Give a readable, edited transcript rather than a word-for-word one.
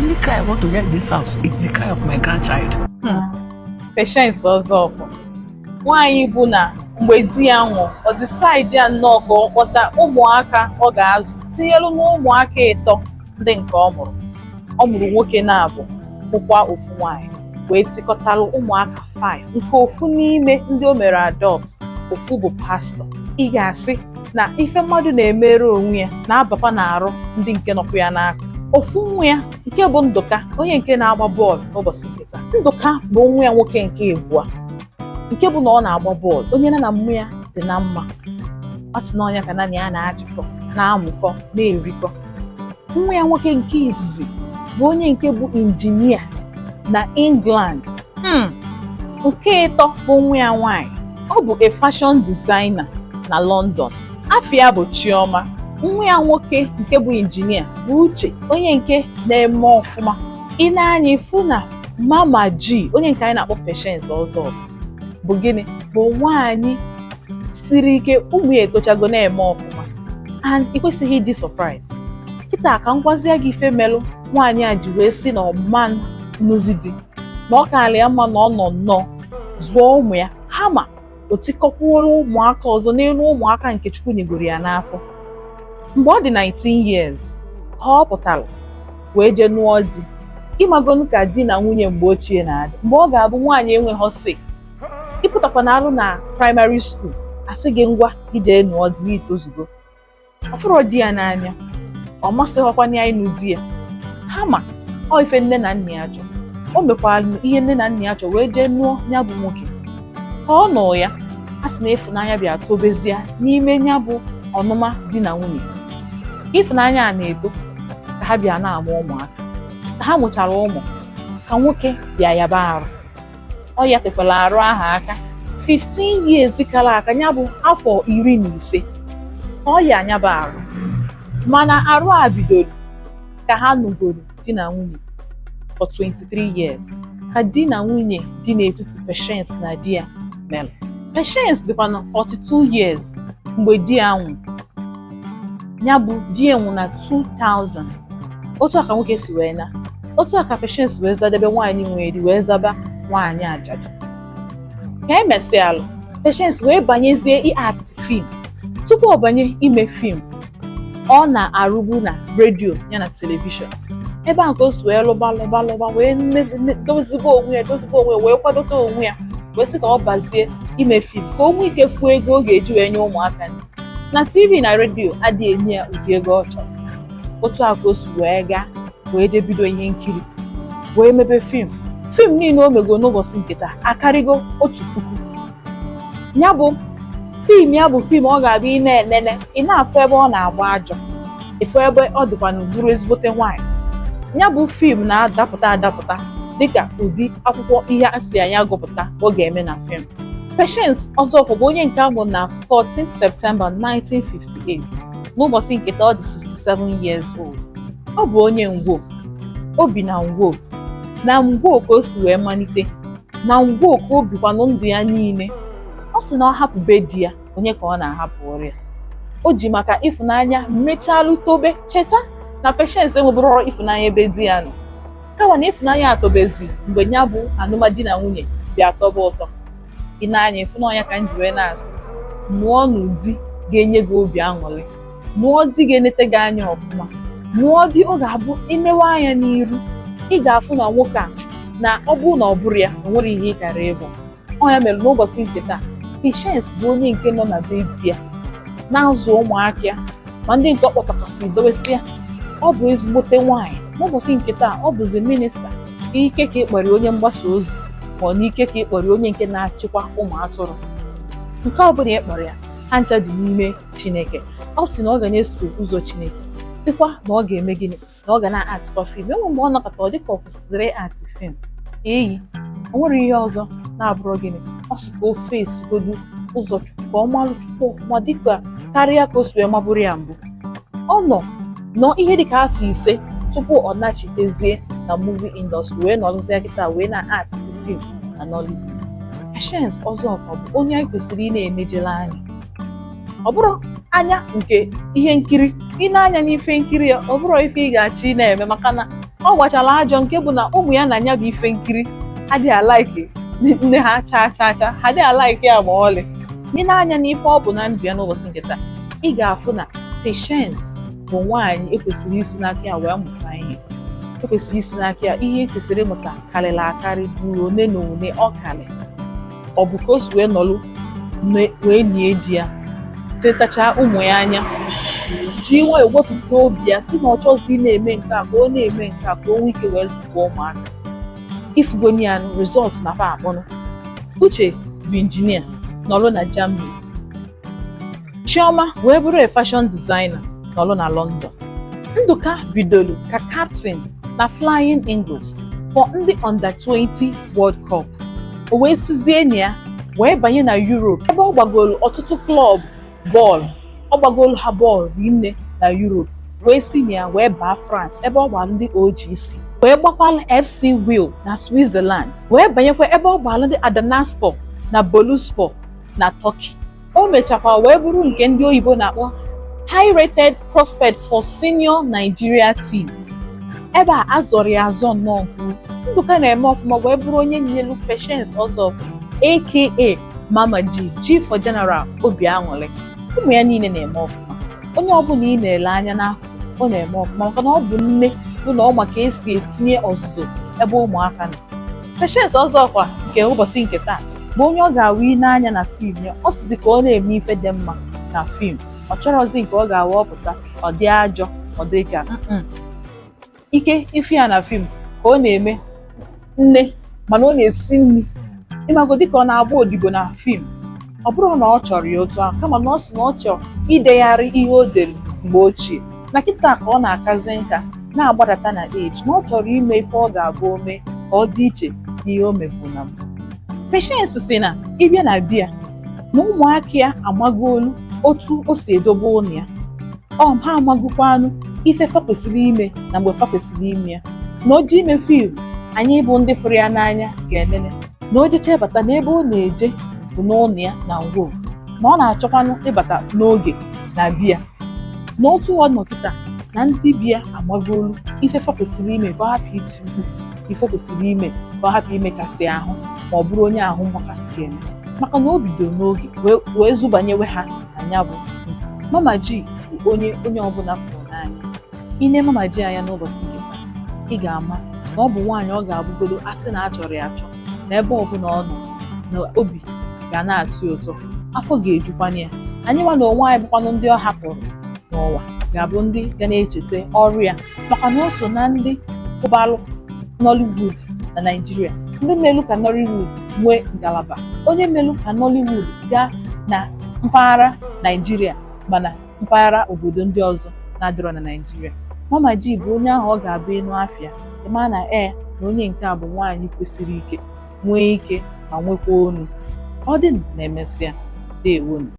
Only cry I want to hear in this house is the cry of my grandchild. Patience Ọzọkwọ, nwaanyị bụ na mgbe di ya nwụ, ọ decide ya nnọọ ka ọ kpọta ụmụaka ọ ga-azụ, tinyelu na ụmụaka ịtọ ndị nke ọ mụrụ. Ọ mụrụ nwoke na-abụ, bụkwa ofu nwaanyị, wee tikọtalụ ụmụaka 5 nke ofu n'ime ndị o mere adopt, ofu bụ pastọ. Ị ga-asị na ife mmadụ na-emere onwe ya na-abakwa n'arụ ndị nke nọkwa ya n'aka. Ofu nwa ya nke bụ Ndụka, onye nke na-agba bọọlụ n'ụbọchị nke taa. Ndụka bụ nwa ya nwoke nke abụọ, nke bụ na ọ na-agba bọọlụ. Onye na mmụ ya dị na mma, ọ sị na ọnya ka naanị ya na-achịkọ, na-amụkọ, na-erikọ. Nwa ya nwoke nke izizi bụ onye nke bụ injinia na England. Nke ịtọ bụ nwa ya nwanyị, ọ bụ a fashion designer na London, afọ ya bụ Chioma. Nwa ya nwoke nke bụ injinia bụ Uche, onye nke na-eme ọfụma. Ị na-anya ịfụ na Mama G, onye nke anyị na-akpọ Patience Ọzọ, bụ gịnị? Bụ nwaanyị siri ike. Ụmụ ya etochago, na-eme ọfụma, and ị kwesịghị ịdị surprise. Kịta ka m gwazie gị ife melụ nwaanyị a ji wee sị na ọma nụzi di, na ọ kaala ya mma na ọ nọ nnọọ zụọ ụmụ ya, kama o tikọkwuoro ụmụaka ọzọ n'elu ụmụaka nke Chukwu nyegoro ya n'afọ. Mgbe ọ dị 19 years ka ọ pụtara wee jee nụọ di. Ịmagonu ka di na nwunye mgbe ochie na-adị, mgbe ọ ga-abụ nwaanyị enweghị sị ịpụtakwa na alụ na primary school, asị gị ngwa, ije nụọ di, itozugo. Ọ fụrụ di ya n'anya, ọ masịghọkwana ya ịnụ di ya, kama ọ ife nne na nna ya chọrọ. O mekwara ihe nne na nna ya chọrọ, wee jee nụọ ya bụ nwoke. Ka ọ nụ ya, a sị na ịfụnanya bịa tobezie n'ime ya bụ ọnụma di na nwunye. Ịfụnanya a na-eto ka ha bịa na-amụ ụmụaka. Ka ha mụchara ụmụ, ka nwoke bịa yaba arụ. Ọ yatekwala arụ ahụ aka 15 years kara aka, ya bụ afọ 15 ka ọ ya anyaba arụ. Mana arụ a bidoro ka ha nụgoro di na nwunye for 23 years, ka di na nwunye dị n'etiti Patience na di ya mere. Patience dịkwa na 42 years mgbe di ya nwụ. Ya bụ di ya nwụ na 2000. Otu a ka nwoke si wee na, otu a ka Patience wee zadebe nwaanyị nwere di, wee zaba nwaanyị ajadu. Ka e mesịalụ, Patience wee banyezie i-act film. Tupu ọ banye ime film, ọ na-arụbu na redio ya na television. Ebe a ka o si wee lụba, lụba, lụba, wee dozibe onwe ya, dozibe onwe ya, wee kwadote onwe ya, wee sị ka ọ bazie ime film, ka o nwee ike fuo ego ọ ga-eji wee nye ụmụaka nri. Na TV na redio adịghị enye ya ụdị ego ọ chọrọ. Otu a ka o si wee gaa, wee jee bido ihe nkiri, wee mebe film. Film niile o mego n'ụbọchị nke taa akarịgo 1000. Ya bụ film, ya bụ film ọ ga-abịa, ị na-enene, ị na-afụ ebe ọ na-agba ajọ, ịfụ ebe ọ dịkwa na bụrụ ezigbote nwaanyị. Ya bụ film na-adapụta adapụta dịka ụdị akwụkwọ ihe a si anya gụpụta ọ ga-eme na film. Patience Ọzọkwọ bụ onye nke amụ na 14 September 1958. N'ụbọchị nke taa, ọ dị 67 years old. Ọ bụ onye Ngwo. O bi na Ngwo. Na Ngwo ka o si wee malite, na Ngwo ka o bikwanụ ndụ ya niile. Ọ sị na ọ hapụ be di ya, onye ka ọ na-ahapụ ọrịa? O ji maka ịfụnanya mechalụ tobe. Cheta na Patience enwebụrụ ịfụnanya ebe di ya nọ, kama na ịfụnanya atọbezi mgbe ya bụ alụmdi na nwunye bịa tọba ụtọ. Ị na-anya ịfụnanya ka m ji wee na-asị, nụọ n'ụdị ga-enye gị obi aṅụrị, nụọ di ga-enete gị anya ọfụma, nụọ di ọ ga-abụ inewe anya n'iru, ị ga-afụ na nwoke a, na ọ bụrụ na ọ bụrụ ya, o nwere ihe ị kara ịbụ. Ọ ya mere n'ụbọchị nke taa, Patience bụ onye nke nọ na be di ya na-azụ ụmụaka ya, ma ndị nke ọ kpọtakasị dowesị ya. Ọ bụ ezigbote nwaanyị. N'ụbọchị nke taa, ọ bụzi minista ike ka ịkpọrọ onye mgbasa ozi, ma ọ n'ike ka ịkpọrọ onye nke na-achịkwa ụmụ atụrụ, nke ọ bụla ị kpọrọ ya, ha ncha dị n'ime Chineke. Ọ sị na ọ ga na-eso ụzọ Chineke, sịkwa na ọ ga-eme gịnị? Na ọ ga na-atịkwa film. Enwe mgbe ọ nọkọta, ọ dịka ọ kwụsịrị act film eyi. O nwere ihe ọzọ na-abụrụ gịnị? Ọ sị ka o fesigodu ụzọ Chukwu, ka ọ malụ Chukwu ọfụma dịka karịa ka o si wee mabụrụ ya mbụ. Ọ nọ nọ ihe dịka afọ 5 tupu ọ nachitezie na movie industry, wee nọrọzie kịta wee na-atịzi film na Nollywood. Patience Ọzọkwa bụ onye anyị kwesịrị ị na-enejere anya. Ọ bụrụ anya nke ihe nkiri, ị na-anya n'ife nkiri ya, ọ bụrụ ife ị ga-achọ ị na-eme, maka na Ọ gbachara ajọ nke bụ na ụmụ ya na ya bụ ife nkiri adịghị a-like nne ha chaa chaa chaa, ha adịghị a-like ya ma ọlị. Ị na-anya n'ife ọ bụ na ndụ ya n'ụbọchị nke taa, ị ga-afụ na Patience bụ nwaanyị ekwesịrị isi n'aka ya wee mụta ihe. Ekwesịrị isi n'aka ya ihe ekwesịrị ịmụta karịrị akarị, dị one na one ọ karị. Ọ bụ ka o si wee nọlụ wee nie di ya, tetacha ụmụ ya anya, ji nwayọọ wepụta obi ya si na ọ chọzi ị na-eme nke a, ka ọ na-eme nke a, ka o nwee ike wee zụkwa ụmụaka. Ifugoni ya result na fa akpọnụ. Uche bụ injinia nọlụ na Germany. Chioma wee bụrụ a fashion designer nọlụ na London. Ndụka bidolu ka captain na Flying Eagles for ndị under 20 World Cup. O wee sizie na ya wee banye na Europe, ebe ọ gbagolu ọtụtụ club bọọlụ, ọ gbagolu ha bọọlụ rinne na Europe, wee si na ya wee baa France, ebe ọ gbara ndị OGC, wee gbakwala FC Wil na Switzerland, wee banyekwa ebe ọ gbara ndị Adanaspor na Boluspor na Turkey. O mechakwa wee bụrụ nke ndị oyibo na-akpọ high rated prospect for senior Nigeria team. Ebe a azọrọ ya azọ nnọọ nke ukwuu. Ndụka na-eme ọfụma wee bụrụ onye nyelu Patience Ọzọkwa, aka Mama G, G for General, obi aṅụrị. Ụmụ ya niile na-eme ọfụma. Onye ọbụla ị na-ele anya n'akụkụ, ọ na-eme ọfụma, maka na ọ bụ nne bụ na ọ ma ka esi etinye ọzụzụ ebe ụmụaka nọ. Patience Ọzọkwa nke ụbọchị nke taa bụ onye ọ ga-awụ n'anya na film ya, ọ sizi ka ọ na-eme ife dị mma na film. Ọ chọrọzi nke ọ ga-awa ọpụta ọ dị ajọ, ọ dị ka ike ife ya na film ka ọ na-eme nne, mana ọ na-esi nri ịmago dịka ọ na-agba odibo na film. Ọ bụrụ na ọ chọrọ ya otu ahụ, kama na ọ sị na ọ chọrọ idegharị ihe o dere mgbe ochie, na kịta ka ọ na-akazi nka na-agbadata na age, na ọ chọrọ ime ife ọ ga-abụ ome ka ọ dị iche n'ihe o mebu na mbụ. Patience si na ịbịa na bia na ụmụaka ya amagolu otu o si edobe ụlọ ya, ọ ha amagokwanụ ife fa kwesịrị ime na mgbe fa kwesịrị ime ya, na o ji ime film anyị bụ ndị fụrụ ya n'anya ga-enene na o jecha bata n'ebe ọ na-eje bụ n'ụlọ ya na ngwo, na ọ na-achọkwanụ ịbata n'oge na bia na otu ọ nọ kịta na ndị bịa amagolu ife fa kwesịrị ime, ka ọ hapụ iti mkpu, ife kwesịrị ime ka ọ hapụ imekasị ahụ ma ọ bụrụ onye ahụ mgbakasị ga-eme, maka na o bidoro n'oge wee zụbanyewe ha na ya. Bụ Mama G bụ onye onye ọbụla fụrụ n'anya. Ine Mama G anya n'ụbọchị nke taa, ị ga-ama na ọ bụ nwaanyị ọ ga-abụgodo asị na a chọrọ ya achọ, na ebe ọbụla ọ nọ na obi ga na-atụ ya ụtọ, afọ ga-ejukwana ya. Anyị nwa na onwe anyị bụkwanụ ndị ọ hapụrụ n'ụwa ga-abụ ndị ga na-echeta ọrụ ya, maka na o so na ndị kụbalụ Nollywood na Naịjirịa, ndị melu ka Nollywood nwee ngalaba, onye melu ka Nollywood gaa na mpaghara Naịjirịa mana mpaghara obodo ndị ọzọ na-adịrọ na Naịjirịa. Mama G bụ onye ahụ ọ ga-abụ ịnụ afịa, ịma na ee, na onye nke a bụ nwaanyị kwesịrị ike, nwee ike ma nwekwa onu. Ọ dị na emesịa. Ndewonu.